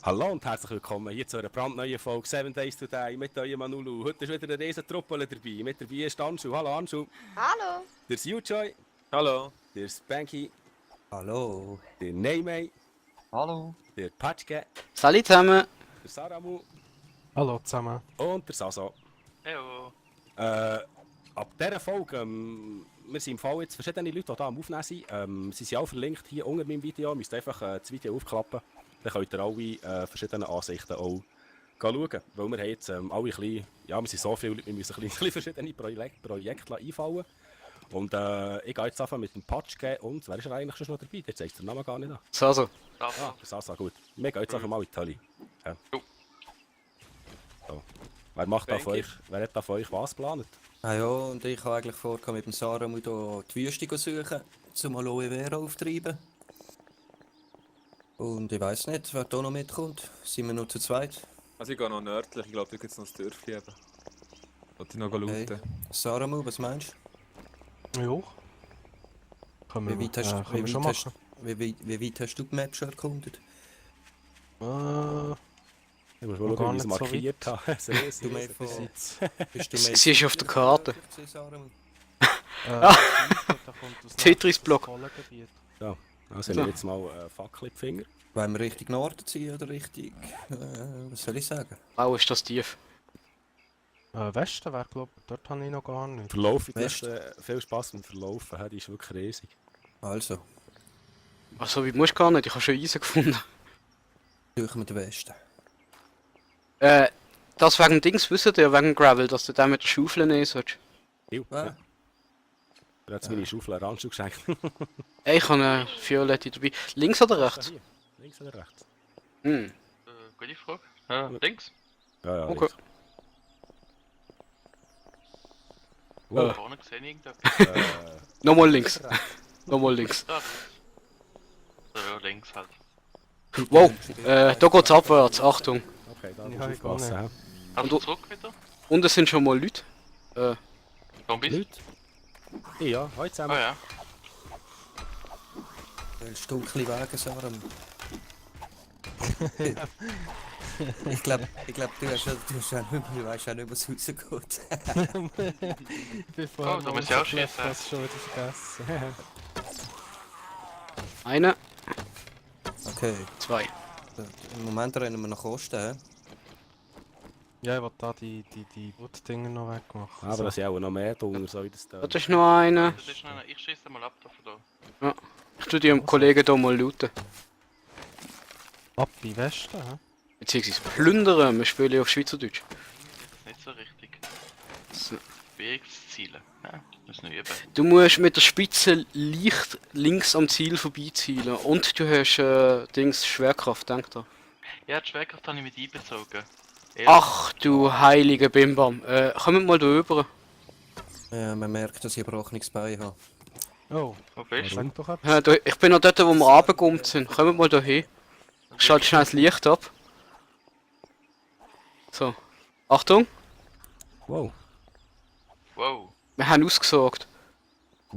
Hallo und herzlich willkommen hier zu einer brandneuen Folge 7 Days Today mit eurem Manulu. Heute ist wieder eine riesen Truppe dabei. Mit dabei ist Anschu. Hallo Anschu. Hallo. Der Sujoy. Hallo. Der Spanky. Hallo. Der Neymay. Hallo. Der Patschke. Salut zusammen. Der Saramu. Hallo zusammen. Und der Saso. Hallo. Ab dieser Folge, wir sind im Fall jetzt verschiedene Leute, die hier am Aufnehmen sind. Sie sind auch verlinkt hier unter meinem Video. Ihr müsst einfach das Video aufklappen. Dann könnt ihr alle verschiedene Ansichten auch schauen. Weil wir haben jetzt alle ein bisschen, ja, wir sind so viele Leute, wir müssen ein bisschen verschiedene Projekte einfallen. Und ich gehe jetzt einfach mit dem Patschke und wer ist eigentlich schon noch dabei? Jetzt zeigt der Name gar nicht an. Saso. Ah, der Sasa, gut. Wir gehen jetzt einfach mal in die Hölle. Ja. So. Wer hat da von euch was geplant? Ah ja, und ich habe eigentlich vor, mit dem Sarah die Wüste zu suchen, zum Aloe Vera auftreiben. Und ich weiss nicht, wer da noch mitkommt. Sind wir nur zu zweit? Also ich gehe noch nördlich, ich glaube, da gibt es noch ein Dörfchen eben. Wollte ich noch Okay. looten. Sarah, was meinst Ja. Können du? wir, können wir schon machen. Wie weit hast du die Map schon erkundet? Ich muss mal Gar schauen, wie nicht ich es so markiert habe. Sehr, Du mehr von... Bist du Sie ist auf der Karte. Sarah? Da kommt aus Tetris-Block. Kohlegebiet. Also ich nehme jetzt mal eine Fackel in die Finger. Wollen wir Richtung Norden ziehen oder Richtung... was soll ich sagen? Wow, ist das tief. Westen wäre, glaube ich, dort habe ich noch gar nicht. Verlauf, West. viel Spaß mit dem Verlaufen, die ist wirklich riesig. Also, Also, wie musst du gar nicht, ich habe schon Eisen gefunden. suchen wir den Westen. Das wegen Dings, wisst ihr, wegen Gravel, dass du den mit der Schaufel nehmen sollst. Ah, Er hat meine Schaufel orange geschenkt. Ich habe eine violette dabei. Links oder rechts? Hier. Links oder rechts? Hm. Gute Frage. Links? Ja, Okay. links. Wow. Vorne gesehen irgendetwas? Nochmal links. Nochmal links. Ja, links halt. Wow, da geht's abwärts, Achtung. Okay, da Ja, musst du ich gar aufpassen. nicht. hä? Also zurück wieder? Und es sind schon mal Leute. Zombies? Leute? Ja, heute Oh zusammen. ja. willst du dunkle Wege, Sarah? Ich glaube, du weißt ja nicht, was rausgeht. Bevor da muss ich auch schießen. das schon wieder vergessen. Eine, Okay, zwei. im Moment rennen wir nach Osten, hä? Ja, ich will da die Wood-Dinger noch wegmachen. Aber das sind auch noch mehr drunter, so wie das da. Das ist noch eine. Das ist noch, ich schieße mal ab davon da. Ich tue die am Kollegen hier mal looten. Ab in Westen, hä? Beziehungsweise plündern, wir spielen ja auf Schweizerdeutsch. Das ist nicht so richtig. So. Schwieriges Ja, müssen wir üben. Du musst mit der Spitze leicht links am Ziel vorbeizielen. Und du hast Dings Schwerkraft, denk da. Ja, die Schwerkraft habe ich mit einbezogen. Ach du heilige Bimbam. Kommt mal da rüber. Ja, man merkt, dass ich ein gebrochenes Bein habe. Oh, Wo bist du? sag doch etwas. Ich bin noch dort, wo wir runtergekommen sind. Kommt mal da hin. Ich schalte schnell das Licht ab. So. Achtung, Wow. Wow. wir haben ausgesorgt.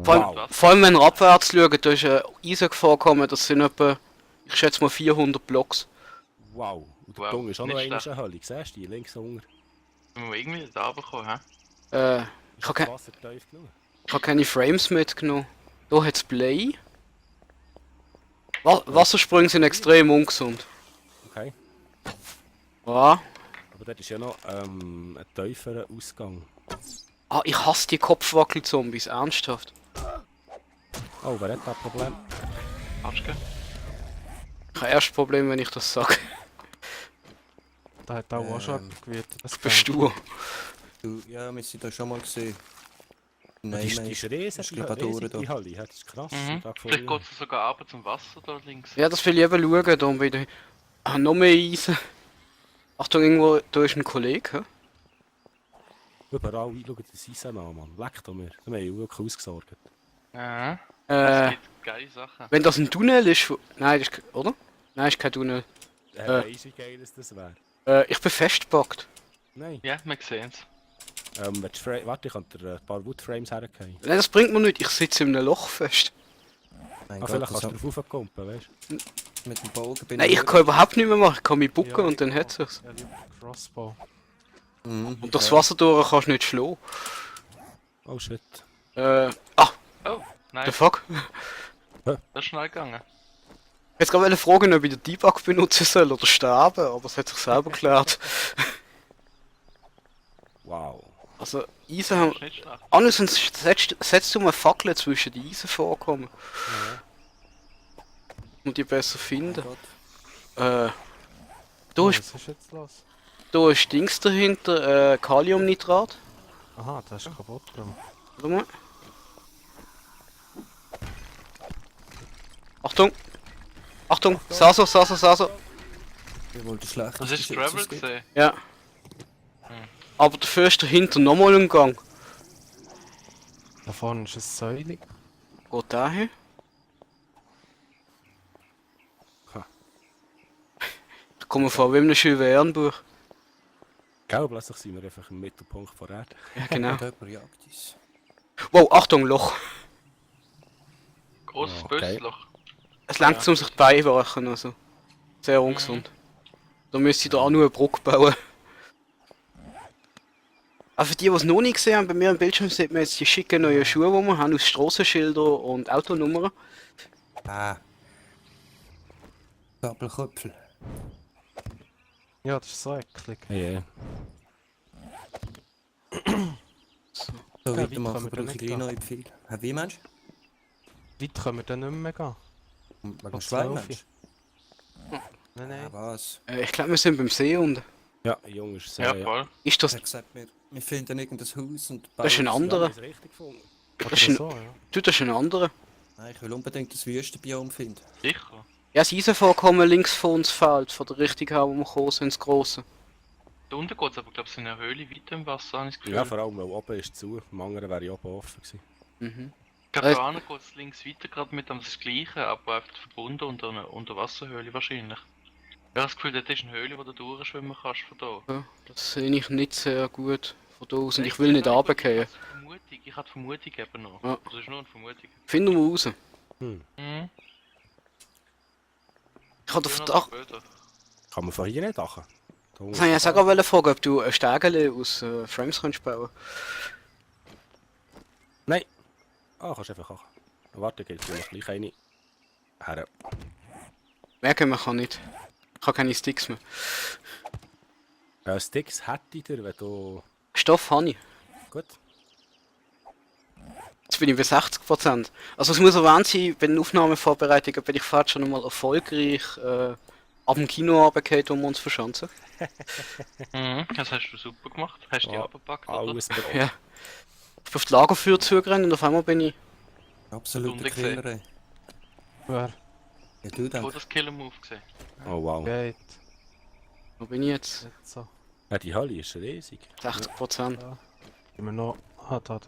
Vor allem, Wow. vor allem wenn wir abwärts schauen, da ist ein Eisengefahr gekommen, das sind etwa, ich schätze mal 400 Blocks. Wow. Und der Wow, Dung ist auch noch nicht eine schlecht. Hölle. Siehst du die links unten? Müssen wir irgendwie da runterkommen, hä? Ich habe Das Wasser tief genug. keine Frames mitgenommen. Da hat es Play. Wassersprünge sind extrem ungesund. Okay. Ja. Aber dort ist ja noch ein tieferer Ausgang. Ah, ich hasse die Kopfwackel-Zombies, ernsthaft. Oh, wer hat das Problem? Patschke? Ich habe erst Problem, wenn ich das sage. Da hat auch schon jemand gewählt. Das bist du. Du, ja, wir sind da schon mal gesehen. Die Nein, ist riesig, ist glaub ich durch riesig, da. die Halle. Ja, das ist krass. Mhm. Da Vielleicht gefunden. geht es sogar runter zum Wasser da links. Ja, das will ich eben schauen, da bei der... Ah, noch mehr Eisen. Achtung, irgendwo, da ist ein Kollege. hä? Überall schauen das Eisen an, Mann. Leck da mir. Da haben wir wirklich ausgesorgt. Ja. Es Äh, gibt geile Sachen. wenn das ein Tunnel ist... Nein, das ist... Oder? Nein, ist kein Tunnel. Weisst du, wie geil das wäre? Ich bin festgepackt. Nein. Ja, wir sehen es. Warte, ich kann dir ein paar Woodframes hergehen. Nein, das bringt mir nichts, ich sitze in einem Loch fest. Mein Ah, Gott, vielleicht das kannst du hat- drauf raufkumpen, weißt du? mit dem Bogen bin Nein, ich kann überhaupt nicht mehr machen. Ich kann mich bucken und dann hat es. Ja, lieber Crossbow. Mhm, Und durchs Wasser durch kannst du nicht schlagen. Oh shit. Ah, Oh, the nice. fuck? Das ist schnell gegangen. Jetzt gerade fragen, ob ich den Debug benutzen soll oder sterben, aber es hat sich selber geklärt. Wow. Also, Eisen haben... Das ist nicht schlecht. Anders setzt du mal Fackeln zwischen die Eisenvorkommen. Um die besser finden. Da Oh, ist, was ist jetzt los? da ist Dings dahinter, Kaliumnitrat. Aha, das ist kaputt gegangen. Warte mal. Achtung! Achtung! Saso, Saso, Saso! Ich wollte schlecht. Das ist Gravel gesehen. Ja. Aber dafür ist dahinter nochmal ein Gang. Da vorne ist eine Säule. Geht dahin? Ha. Da kommen wir vor wie in einem Jules-Verne-Buch. Gell, plötzlich sind wir einfach im Mittelpunkt der Erde. Ja, genau. Und jemand jagt uns. Wow, Achtung, Loch! Großes Okay. böses Loch. Es langt um sich die Beine wachen, also. Sehr ungesund. Da müsste ich da auch nur eine Brücke bauen. Aber für die, die es noch nicht gesehen haben, bei mir am Bildschirm sieht man jetzt die schicken neuen Schuhe, die wir haben, aus Strassenschilder und Autonummern. Doppelköpfel. Ja, das ist so eklig. Ja. So Ja, weitermachen weit können wir brauche ich nicht gleich noch viel. Wie meinst Weit können wir dann nicht mehr gehen. du? Wegen dem Noch Schwein 12. meinst Nein, du? nein. Ja, was? Ich glaube, wir sind beim See unten. Ja, jung ist sehr. Ja, voll. Ist das... Er hat gesagt, wir finden irgendein Haus und Das ist ein bauen es. anderer. Ist richtig gefunden. Oder Das ist ein- so, ja. Du, das ist ein anderer. Nein, ich will unbedingt das Wüstenbiom finden. Sicher. Ja, das Eisenvorkommen links von uns fehlt, von der Richtung her, wo wir gekommen sind, ins Grosse. Da unten geht es aber, glaube ich, so in einer Höhle weiter im Wasser, habe ich das Gefühl. Ja, vor allem, weil oben ist zu. Am anderen wäre ich oben offen gewesen. Mhm. Ich glaube, da hinten geht es links weiter, gerade mit dem das Gleiche, aber einfach verbunden unter einer Unterwasserhöhle wahrscheinlich. Ich habe das Gefühl, dort ist eine Höhle, wo du durchschwimmen kannst von da. Ja, das sehe ich nicht sehr gut von da aus und ich will nicht runtergehen. Ich hatte Vermutung eben noch. Ja. Das ist nur eine Vermutung. Finden wir raus. Mhm. Ich habe den Früher oder Verdacht... später. Kann man von hier nicht machen? Da unten Das habe ich ist jetzt auch gerade fragen, ob du ein Stägele aus Frames kannst bauen. Nein. Ah, kannst einfach machen. Warte, geht vielleicht gleich eine. Her. Merken, man kann nicht. Ich habe keine Sticks mehr. Sticks hätte ich dir, wenn du... Stoff habe ich. Gut. Jetzt bin ich bei 60%. Also es muss erwähnt sein, bei den Aufnahmevorbereitungen bin ich fast schon einmal erfolgreich ab dem Kino runtergefallen, wo wir uns verschanzen. Das hast du super gemacht. Hast du die Ja, abgepackt, oder? Alles bereit. Ja. Ich bin auf die Lagerfeuer zugerannt und auf einmal bin ich... Absolute Stunde gesehen. Killerei. Wer Ja, du Wo denkst. das Killer-Move gesehen. Oh wow. geht? Wo bin ich jetzt? Nicht so. Ja, die Hölle ist riesig. 60%. Immer noch. Ah, da.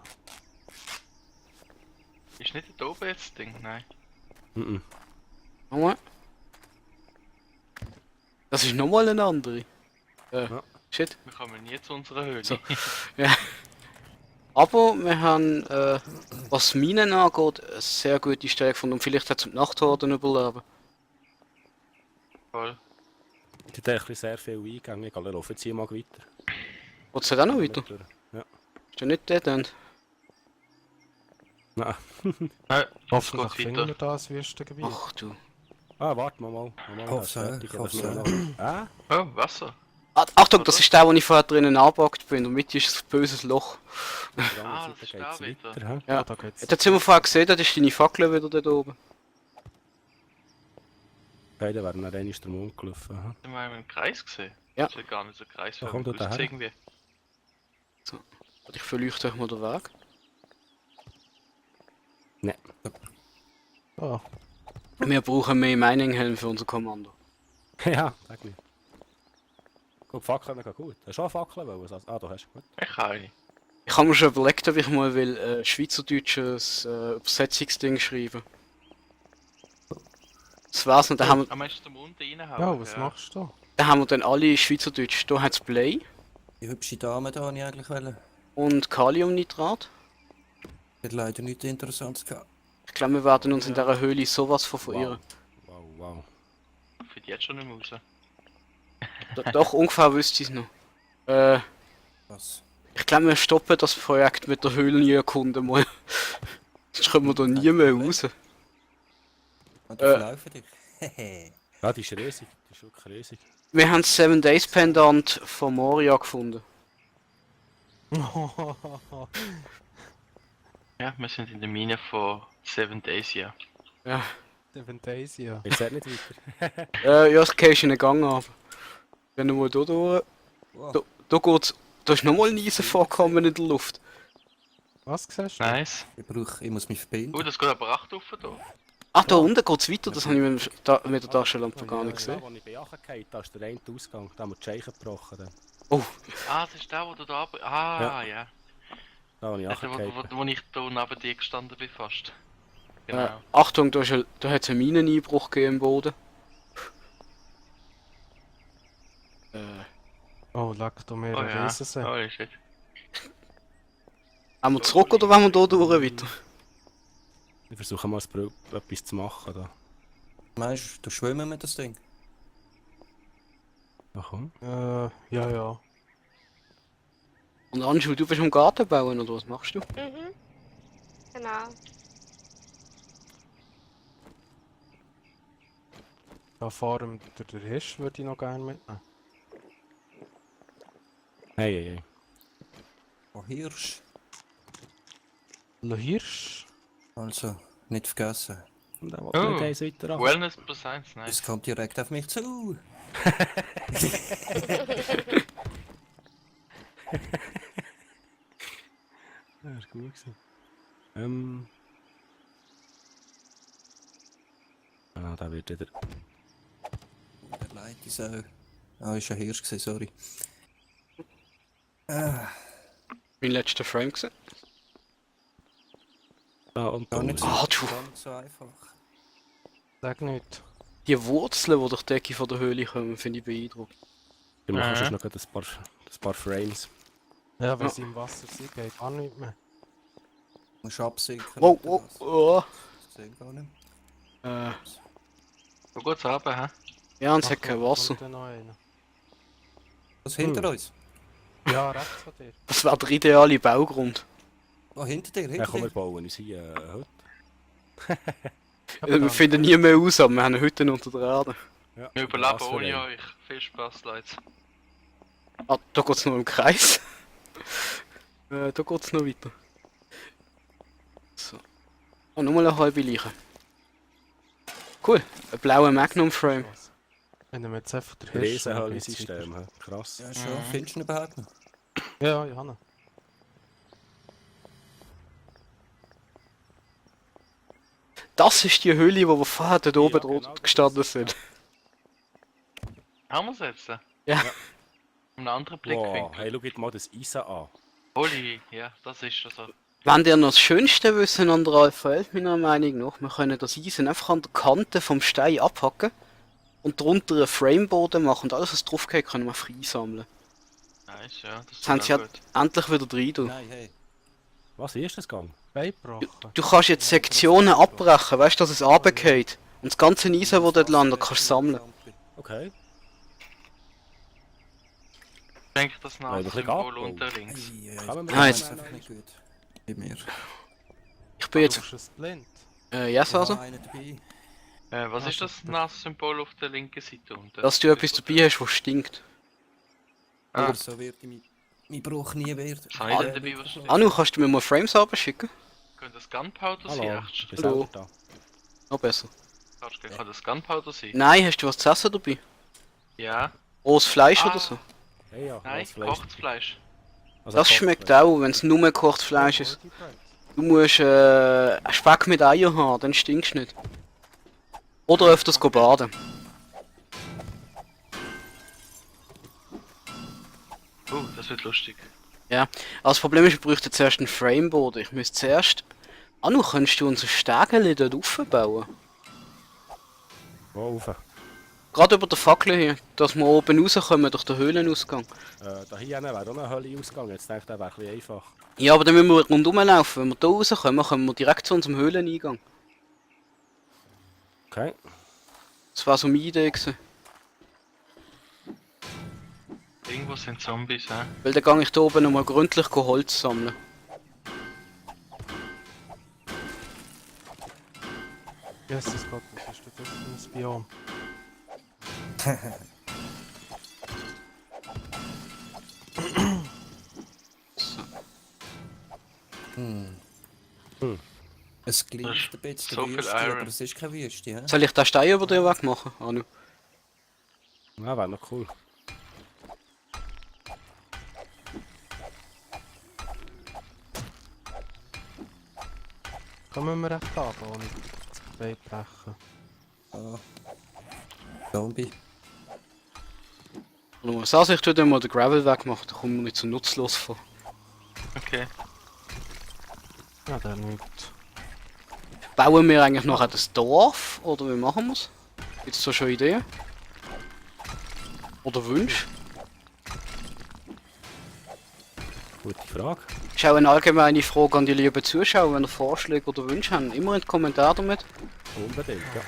Ist nicht da oben jetzt das Ding? Nein. Mhm. Nochmal. Das ist nochmal eine andere. Ja. Shit. Wir kommen nie zu unserer Höhle. So. Aber wir haben, was Minen angeht, eine sehr gute Stelle gefunden und vielleicht hat es die Nachthorden überleben. Voll. Die hat eigentlich sehr viel Eingänge. Ich laufe jetzt hier mal weiter. Oder es auch noch weiter? Ja. Ist ja nicht Dead End. Nein. Das Hoffentlich geht finden weiter. wir da ein Wüstengebiet. Ach du. Ah, warte mal. Hoffe, fertig. ich hoffe, Das ja. noch- Ah? Oh, Wasser. Achtung, das ist der, wo ich vorher drinnen angepackt bin. In der Mitte ist ein böses Loch. Auf der Ah, anderen das ist Seite da geht's wieder. weiter. hä? Ja. Ah, da geht's. Jetzt haben wir vorher gesehen, da ist deine Fackel wieder dort oben. Okay, dann wäre dann einmal der Mond gelaufen. hä? Haben wir im Kreis gesehen? Ja. Das ist gar nicht so ein Kreis, Da wie kommt er daher. irgendwie. Ich verleuchte euch mal den Weg. Ah, Wir brauchen mehr Mining-Helm für unser Kommando. Ja, sag nicht. Guck, Fackeln mega gut. Hast du auch Fackeln wollen? Ah, du hast. Gut. Ich habe eine. Ich habe mir schon überlegt, ob ich mal will, schweizerdeutsches Übersetzungsding schreiben. Das war's und dann haben wir, Ah, meinst du zum unten reinhauen? ja, was machst du? dann haben wir dann alle Schweizerdeutsch. Da hat es Play Die hübsche Dame da habe ich eigentlich wollen. und Kaliumnitrat. Die hat leider nichts Interessantes gehabt. Ich glaube, wir werden uns in dieser Höhle sowas von verirren. Wow, wow. Ich finde jetzt schon nicht mehr raus. Doch, ungefähr wüsste ich es noch. Was? Ich glaube, wir stoppen das Projekt mit der Höhlenjagdkunde mal. Sonst kommen wir da nie mehr raus. Und ich verlaufe dich. Hehe. Ja, die ist riesig. Die ist wirklich riesig. Wir haben das 7 Days Pendant von Moria gefunden. Ja, wir sind in der Mine von 7 Days, ja. Ja. 7 Days, ja. Jetzt nicht weiter. Ja, das gehst in den Gang ab. Wenn du mal da durch. Wow. Da geht's. Da ist nochmal ein Eisenvorkommen in der Luft. Was siehst du? Nice. Ich muss mich verbinden. Oh, das geht aber 8 auf da. Ah, da unten geht's weiter, das habe ich mit der Taschenlampe gar nicht Da, gesehen. wo ich bin runtergefallen, da ist der eine Ausgang. Da haben wir die Scheichen gebrochen. Dann. Oh, Ah, das ist der, wo du da... Ah, ja. Da, wo ich Der, runtergefallen wo ich da neben dir gestanden bin fast. Genau. Achtung, da hat es einen Mineneinbruch gegeben im Boden. Oh, leck du mir Oh ein ja. Riesensee. Holy shit. Haben wir zurück oder wollen wir da durch weiter? Ich versuche mal etwas zu machen. Da. Meinst du, schwimmen mit das Ding? Ach komm. Ja. Und Anschul, du bist am Garten bauen oder was machst du? Mhm. Genau. Da fahren der Hirsch würde ich noch gerne mitnehmen. Hey. Oh, Hirsch. Der Hirsch? Also, nicht vergessen. Und dann Oh. will nicht eins weiter an. Wellness plus 1, Es nice. kommt direkt auf mich zu. Ja, ist gut gewesen. Ah, da wird wieder. Der Leid ist auch. Ah, ist ein Hirsch gewesen, sorry. Mein letzter Frame gesehen. Ah, und Gar nicht so, Ah, du. ganz so einfach. Sag nicht. Die Wurzeln, die durch die Decke von der Höhle kommen, finde ich beeindruckend. Wir machen Mhm. sonst noch gerade ein paar Frames. Ja, wenn Ja. sie im Wasser sind, geht auch nicht mehr. Musst du absinken. Wow, oder wow, was? oh. Das sehe ich gar nicht. Wo geht's runter, hä? Ja, und es hat Ach, kein kommt Wasser. dann noch einer. Was hinter uns? Ja, rechts von dir. Das wäre der ideale Baugrund. Oh, hinter dir, Ja, hinter komm, wir dir. bauen uns hier Hütte. Aber Wir dann- finden nie mehr raus, aber wir haben eine Hütte unter der Erde. Ja, Wir überleben was für ohne ein. euch. Viel Spaß, Leute. Ah, da geht's noch im Kreis. Da geht's noch weiter. So. Oh, nochmal eine halbe Leiche. Cool, ein blauer Magnum Frame. Wenn wir jetzt einfach der Hirsch... Riesenhöhle-System. hä? Krass. Ja, schon. Findest du ihn überhaupt noch? Ja, Johanna. Das ist die Höhle, wo wir vorher dort oben Ja, drunter genau, das gestanden ist es, sind. Haben wir es jetzt? Ja. Einen anderen Wow, Blickwinkel. hey, schau jetzt mal das Eisen an. Holy, ja, das ist schon so. Wenn ihr noch das Schönste wissen an der Alpha 11, meiner Meinung nach, wir können das Eisen einfach an der Kante vom Stein abhacken und drunter einen Frameboden machen und alles was drauf geht, können wir frei sammeln. Nice, ja, das Jetzt haben ist sie auch ja gut. endlich wieder rein. Du. Nein, hey. Was, wie ist das gegangen? Beigebrochen. Du kannst jetzt Sektionen abbrechen, weißt du, dass es runtergeht. Und das ganze Eisen, das dort landet, kannst du sammeln. Okay. Ich denke, das Ja, ein bisschen NASA-Symbol abgebaut. unter links. Kann man Nein, mit jetzt- dem Einfach nicht gut. Mit mir. Ich bin jetzt... Du bist blind. Yes, also. Einer dabei. Was Ah, ist das super. NASA-Symbol auf der linken Seite unten? Dass du etwas dabei hast, was stinkt. Ah, Aber so wird mein Bruch nie werden. was habe ich denn dabei, was stinkt? Anu, kannst du mir mal Frames abschicken? Könnte das Gunpowder sein, Hallo, echt? bist Hallo. du da? Noch besser. Kann das Gunpowder sein? Nein, hast du was zu essen dabei? Ja. Rohes Fleisch Ah. oder so? Hey, ja, Nein, was Fleisch. kochtes Fleisch. Also Das kocht schmeckt Fleisch. auch, wenn es nur gekochtes Fleisch ist. Goldie Bread. Du musst Speck mit Eier haben, dann stinkst du nicht. Oder öfters go baden. Das wird lustig. Aber das Problem ist, ich bräuchte zuerst einen Frameboden. Ich müsste zuerst... Anu, kannst du unser Stegeli dort aufbauen? Wo rauf? Gerade über der Fackel hier, dass wir oben rauskommen durch den Höhlenausgang. Da hier wäre auch noch ein Höhleausgang. Jetzt denke ich, der wäre ein bisschen einfach. Ja, aber dann müssen wir rundum laufen. Wenn wir hier rauskommen, kommen wir direkt zu unserem Höhleneingang. Okay. Das war so meine Idee gewesen. Irgendwo sind Zombies, hä? Weil dann gehe ich da oben nochmal gründlich Holz sammeln. Jesus Gott, was ist das für ein Biom? Es gleicht ein bisschen so viel Wüste, Iron. aber es ist keine Wüste, hä? Soll ich den Stein über den Weg machen? Anu. Ja, wäre noch cool. Kommen wir recht ab, ohne das Bein brechen. Ah. Zombie. Oder was also ich tue dann mal den Gravel wegmachen, da kommen wir nicht so nutzlos vor. Okay. Ja, dann nicht. Bauen wir eigentlich noch das Dorf oder wie machen wir es? Gibt es da schon Ideen? Oder Wünsche? Gute Frage. Ist auch eine allgemeine Frage an die lieben Zuschauer, wenn ihr Vorschläge oder Wünsche habt. Immer in den Kommentaren damit. Unbedingt, ja.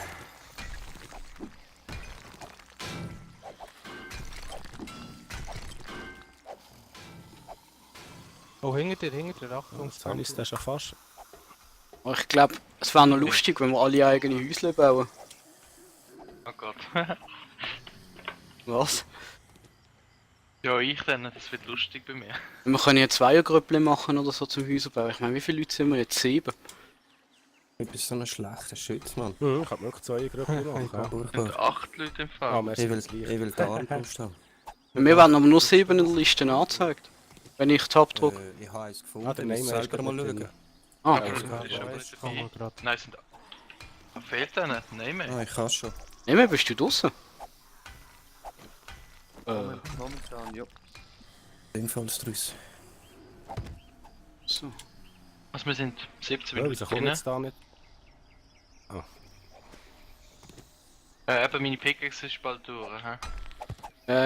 Oh, hinter dir, Achtung. Jetzt habe ich es dann schon fast. Aber ich glaube, es wäre noch lustig, wenn wir alle eigene Häusle bauen. Oh Gott. Was? Ja, ich dann, das wird lustig bei mir. Wir können ja Zweiergrüppli machen oder so zum Häuserbau. Ich meine, wie viele Leute sind wir jetzt? 7? Du bist so ein schlechter Schütz, Mann. Ich habe wirklich 2 Gruppen machen. Ja. Sind Furchtbar. 8 Leute im Ah, Fall. merci Ich will, fürs Gleiche. ich will die Armbrust haben. Mir werden aber nur 7 in der Liste angezeigt. Wenn ich Tab drücke. Ich habe eins gefunden, Ah, der ich muss Name ist selber mal gerade schauen. drin. Ah, Ja, okay. das ist Ja, aber kann nicht man dabei. gerade. Nein, sind... Was fehlt denen? Nein mehr. Ah, ich kann schon. Nehmen, bist du draußen? Momentan, ja. Sinnvolles draus. So. Also wir sind 17 Ja, Minuten wieso kommen wir drin. jetzt da nicht? Eben meine Pickaxe ist bald durch, hä?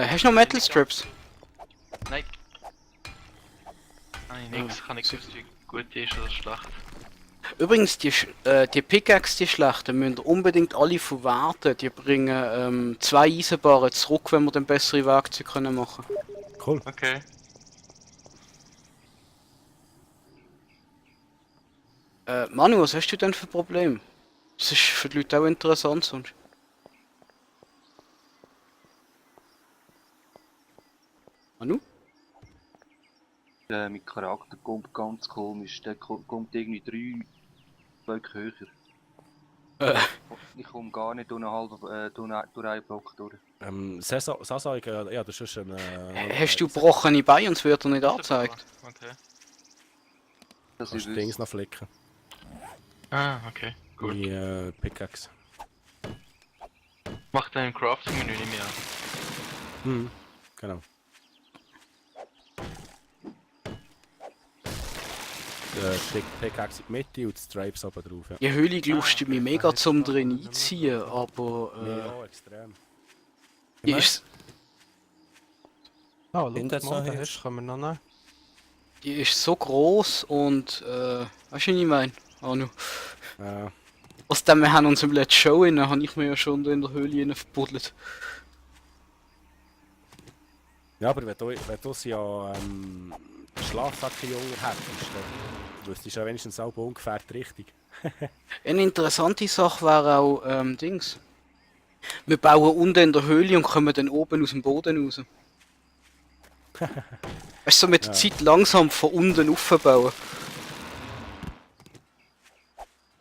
Hast du noch Metal Strips? Nein. Nein, nix. Ich kann nicht gewusst, wie gut die ist oder schlecht. Übrigens, die Pickaxe, die schlechten, müsst ihr unbedingt alle verwerten. Die bringen 2 Eisenbahnen zurück, wenn wir dann bessere Werkzeuge können machen. Cool. Okay. Manu, was hast du denn für Probleme? Das ist für die Leute auch interessant sonst. Manu? Mein Charakter kommt ganz komisch. Der kommt irgendwie 3 Blöcke höher. Ich komme gar nicht durch einen Block durch. Sasa, ja, das ist ein... Hast du gebrochene Beine und es wird dir nicht angezeigt? Okay. Das Kannst ist du Dings noch flicken. Ah, okay. Gut. Die Pickaxe. Macht dann im Crafting-Menü nicht mehr an. Genau. Die Pickaxe in die Mitte und die Stripes oben drauf, ja. Die Höhle lustet mich mega zum drin einziehen, aber Ja, extrem. die ist, Ah, schau Sind jetzt mal, noch den Hirsch? Hirsch können wir noch nehmen. die ist so groß und weißt du, was ich meine? Anu. Außerdem, wir haben uns im letzten Show rein, habe ich mir ja schon in der Höhle rein verbuddelt. Ja, aber wenn du sie ja Schlafsackjungen hättest, dann wüsstest du ja wenigstens auch ungefähr die Richtung. Eine interessante Sache wäre auch Dings. Wir bauen unten in der Höhle und kommen dann oben aus dem Boden raus. Weißt du, so mit der Zeit langsam von unten aufbauen.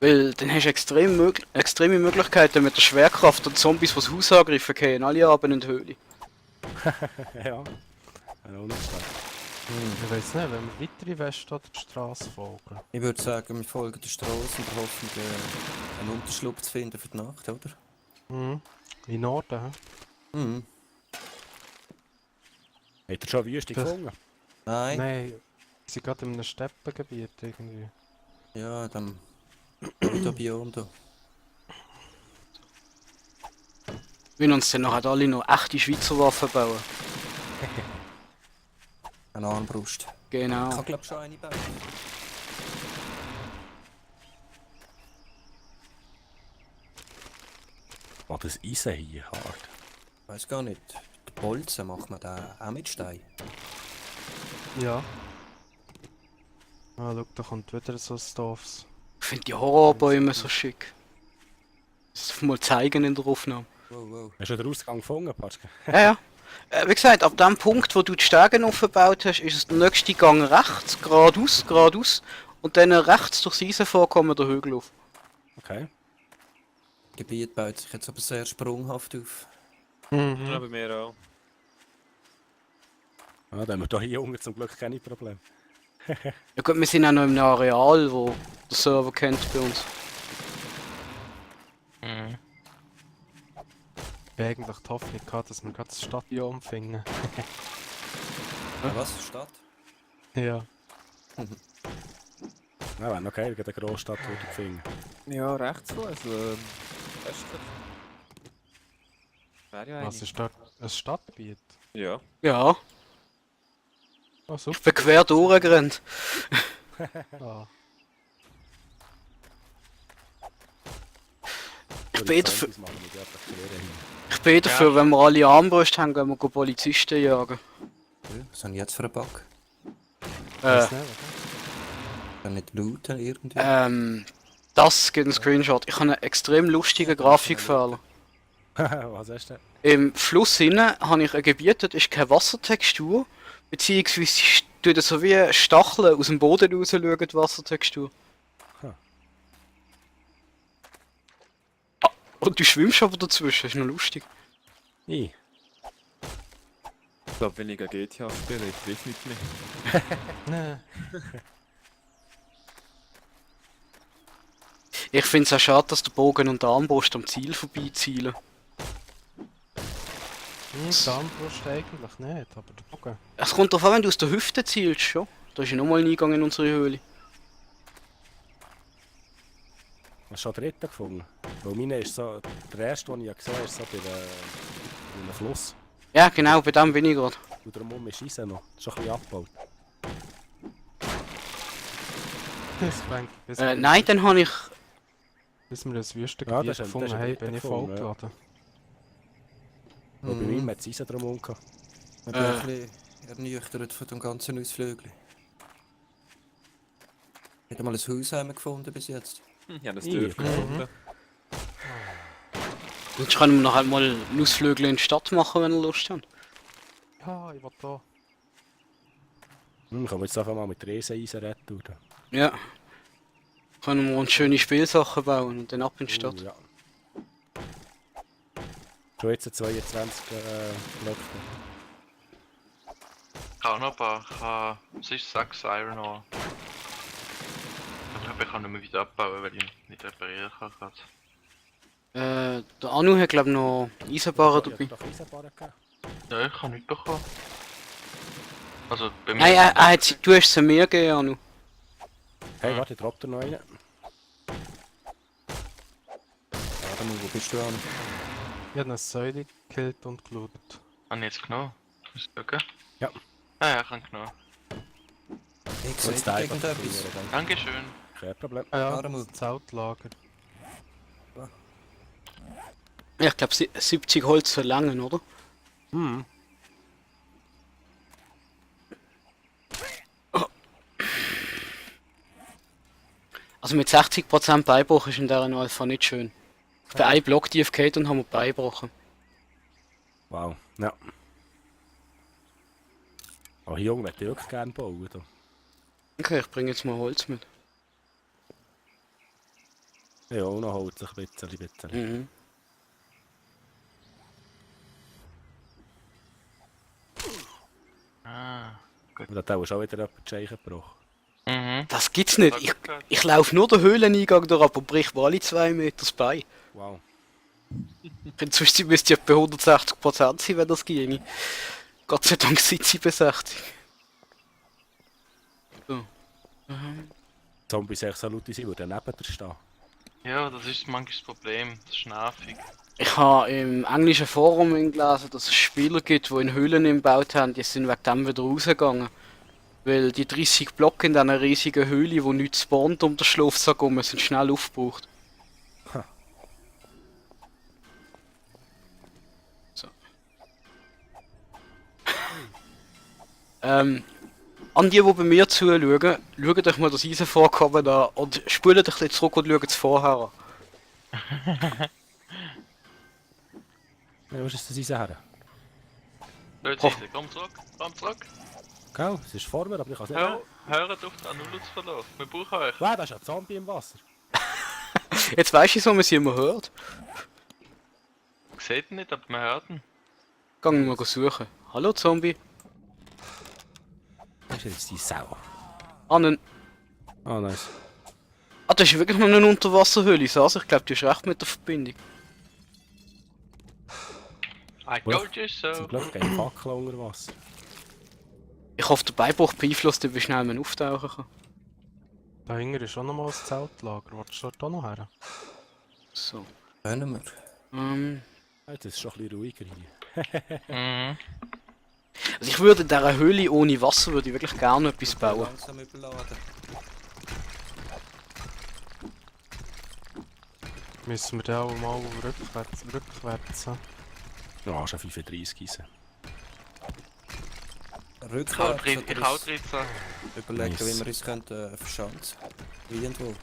Weil dann hast du extreme Möglichkeiten mit der Schwerkraft und Zombies, die das Haus angreifen können, alle Abend in der Höhle. Ja, auch nicht schlecht. Ich weiß nicht, wenn wir weiter in West oder die Straße folgen. Ich würde sagen, wir folgen der Straße und hoffen, einen Unterschlupf zu finden für die Nacht, oder? Mhm. In Norden, hä? Mhm. Habt ihr schon Wüste Das- gefunden? Nein. Nein, wir sind gerade in einem Steppengebiet irgendwie. Ja, dem Biom da. Wir uns dann nachher alle noch echte Schweizer Waffen bauen. Eine Armbrust. Ich Genau. kann glaube schon eine bauen. Oh, das Eisen hier, hart. Weiß gar nicht. Der Bolzen macht man da auch mit Stein. Ja. Ah, schau, da kommt wieder so ein Doofs. Ich finde die Horrorbäume so schick. Das mal zeigen in der Aufnahme. Wow, wow. Hast du den Ausgang gefunden, Patschke? Ja, ja. Wie gesagt, ab dem Punkt, wo du die Stege aufgebaut hast, ist es der nächste Gang rechts, geradeaus. Und dann rechts durchs Eisenvorkommen der Hügel auf. Okay. Das Gebiet baut sich jetzt aber sehr sprunghaft auf. Ja, Mhm. bei mir auch. Ah, dann haben wir hier unten zum Glück keine Probleme. Ja gut, wir sind auch noch im Areal, wo der Server kennt bei uns. Mhm. Ich habe eigentlich die Hoffnung gehabt, dass wir gerade das Stadion finden. Was? Stadt? Ja. Ja, wenn okay, wir gehen eine Großstadt würde finden. Ja, rechts von, also östlich. Wäre ja Was eine. ist da? Ein Stadtgebiet? Ja. Ja, Ah, super. ich bin quer durchgerannt. Ah. Ich bin dafür, Zombies machen wir einfach Quere hin. ich bin dafür, wenn wir alle Armbrust haben, gehen wir Polizisten jagen. Was haben die jetzt für einen Bug? Weiss nicht, oder? Kann nicht looten irgendwie? Das gibt einen Screenshot. Ich habe einen extrem lustigen Grafikfehler. Was hast du denn? Im Fluss innen habe ich ein Gebiet, dort ist keine Wassertextur, beziehungsweise tut so wie Stacheln aus dem Boden raus schauen, die Wassertextur. Huh. Ah, und du schwimmst aber dazwischen, ist noch lustig. Ich. Ich glaube, wenn ich ein GTA spiele, ich weiß nicht mehr. Nee. Ich finde es auch schade, dass der Bogen und der Armbrust am Ziel vorbeizielen. Die Armbrust eigentlich nicht, aber der Bogen. Es kommt darauf an, wenn du aus der Hüfte zielst schon. Da ist ja nochmal ein Eingang in unsere Höhle. Hast du schon den dritten gefunden? Weil meine ist so, der erste, den ich gesehen habe, ist so bei einem Fluss. Ja, genau, bei dem bin ich gerade. Und darum ist Eisen noch. Das ist schon ein bisschen abgebaut. Das fängt bis Nein, dann habe ich... bis wir das Ja, Wüstengebiet das ist ein- gefunden das ist ein haben, dritter bin ich gefunden, ja. vollgeladen. Weil bei mir hat es Eisen drum gehabt. Ich bin ein bisschen ernüchtert von dem ganzen Ausflügel. Ich habe mal ein Haus gefunden bis jetzt. Ich habe das Ich. Dörfchen gefunden. Sonst können wir noch halt mal einen Ausflug in die Stadt machen, wenn ihr Lust habt. Ja, ich will da. Können wir jetzt einfach mal mit Riesen-Eisen retten, oder? Ja. Können wir uns schöne Spielsachen bauen und dann ab in die Stadt. Ja. Schon jetzt 22 Blöcke. Ich habe noch ein paar. Ich habe... Es ist 6 Iron Ore. Ich glaube, ich kann nicht mehr wieder abbauen, weil ich nicht reparieren kann gerade. Der Anu hat glaube ich noch Eisenbarren Ja, dabei. doch Eisenbarren gegeben. Ja, ich habe nichts bekommen. Also bei mir... Nein, du hast sie mir gegeben, Anu. Hey, warte, ich droppe dir noch einen. Warte mal, wo bist du an? Ich habe eine Säule gekillt und gelootet. Habe ich jetzt genommen? Ist das okay? Ja. Ah ja, ich habe genommen. Ich Jetzt sehe einfach irgendetwas. probieren, dann. Dankeschön. Kein Problem. Ah ja, Armut. das Zeltlager. Ja, ich glaube 70 Holz verlangen, oder? Hm. Also mit 60% Beibruch ist in dieser Alpha nicht schön. Ich bin ein Block tief gefallen und haben wir beibrochen. Wow, ja. Aber hier Junge, möchte ich wirklich gerne bauen. Da. Okay, ich bringe jetzt mal Holz mit. Ja, auch noch Holz, ein bisschen. Mhm. Ah. Und da hast du auch wieder jemand die Scheiche gebrochen. Mhm. Das gibt's nicht. Ich laufe nur den Höhleneingang durch, aber brich mir alle 2 Meter das Bein. Wow. Inzwischen müsste ich bei 160% sein, wenn das ginge. Gott sei Dank sitze ich bei 60. So. Zombies echt so laut sind, würden neben dir stehen. Ja, das ist manchmal das Problem. Das ist nervig. Ich habe im englischen Forum gelesen, dass es Spieler gibt, die in Höhlen gebaut haben, die sind wegen dem wieder rausgegangen. Weil die 30 Blöcke in dieser riesigen Höhle, wo nichts spawnt um den Schlafsack herum, sind schnell aufgebraucht. An die bei mir zuschauen, schaut euch mal das Eisenvorkommen an und spult euch ein bisschen zurück und schaut es vorher an. Ja, was ist das Eisen her? Nicht Oh. sicher, komm zurück, komm zurück. Gell, es ist vor mir, aber ich kann es nicht. Hört auf, die Anula zu verlassen. Wir brauchen euch. Wow, da ist ein Zombie im Wasser. Jetzt weisst du, so man sie immer hört. Seht ihr nicht, aber wir hört ihn. Gang mal suchen. Hallo Zombie. Das ist jetzt die Sau. Annen. Ah, nice. Ah, das ist wirklich noch eine Unterwasserhöhle, Sas. Ich glaube, du hast recht mit der Verbindung. I told you so. Zum Glück keine Fackel unter Wasser. Ich hoffe, der Beibruch beeinflusst, wie schnell man auftauchen kann. Da hinten ist auch noch mal ein Zeltlager. Wolltest du dort auch noch her? So. Können wir. Jetzt ist es schon ein bisschen ruhiger hier. Mhm. Also ich würde in dieser Höhle ohne Wasser würde ich wirklich gerne etwas bauen. Langsam überladen. Müssen wir den auch mal rückwärts haben? Ja, schon 35 Eisen. Rückwärts Ich oder hau ist- 13. überlegen, Nice. wie wir uns könnten verschanzen. Wie und wo.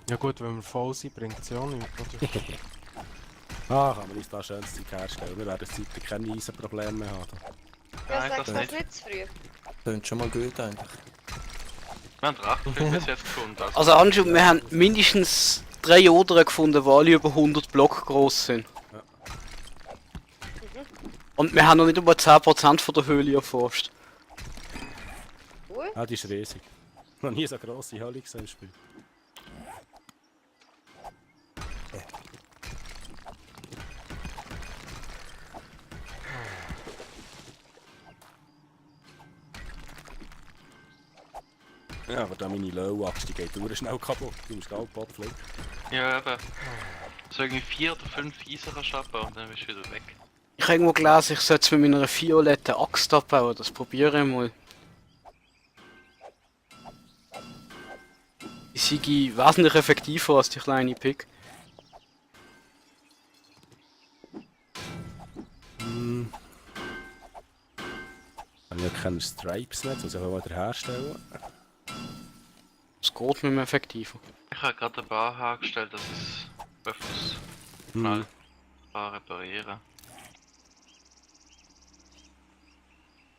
Ja gut, wenn wir voll sind, bringt es ja auch nichts, oder? Ah, kann man uns da schönes Zeug herstellen. Wir werden seitdem keine Eisenprobleme mehr haben. Ja, Nein, sagst das du nicht. das nicht zu früh? Klingt schon mal gut eigentlich. Wir haben 8 bis jetzt gefunden. Also Anschu, wir haben mindestens 3 Odern gefunden, die alle über 100 Block groß sind. Ja. Und wir haben noch nicht über 10% von der Höhle erforscht. Gut. Ah, die ist riesig. Noch nie so grosse Höhle gesehen im Spiel. Ja, aber da meine Löw-Axt, die geht schnell kaputt. Du musst auch Boden fliegen. Ja, eben. So irgendwie 4 oder 5 Eisen kannst du abbauen und dann bist du wieder weg. Ich habe irgendwo gelesen, ich sollte es mit meiner violetten Axt abbauen, das probiere ich mal. Die sei wesentlich effektiver als die kleine Pick. Hm. Ich habe keine Stripes nicht, also ich will wieder herstellen. Das geht mit dem effektiver. Ich habe gerade ein Bar hergestellt, dass ich öfters Hm. schnell kann reparieren.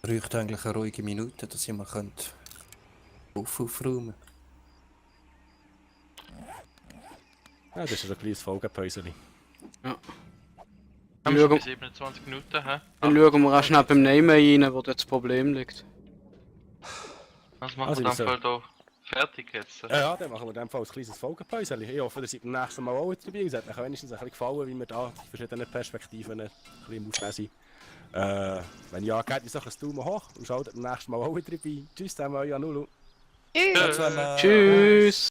Bräuchte eigentlich eine ruhige Minute, dass ich mal aufräumen. Ja, das ist ein kleines Folgepäuschen. Haben Dann wir schon schauen, bei 27 Minuten, hä? dann schauen wir auch schnell beim Name rein, wo dort das Problem liegt. Was machen Also, wir dann so. voll da fertig jetzt? Ja, dann machen wir in dem Fall ein kleines Folgepäuschen. Ich hoffe, ihr seid beim nächsten Mal auch wieder dabei. Es hat euch wenigstens ein bisschen gefallen, wie wir da die verschiedenen Perspektiven ein bisschen aufnehmen sind. Wenn ja, gebt uns doch ein Daumen hoch und schaut beim nächsten Mal auch wieder dabei. Tschüss zusammen, euer Nulu. Tschüss. Tschüss. Tschüss!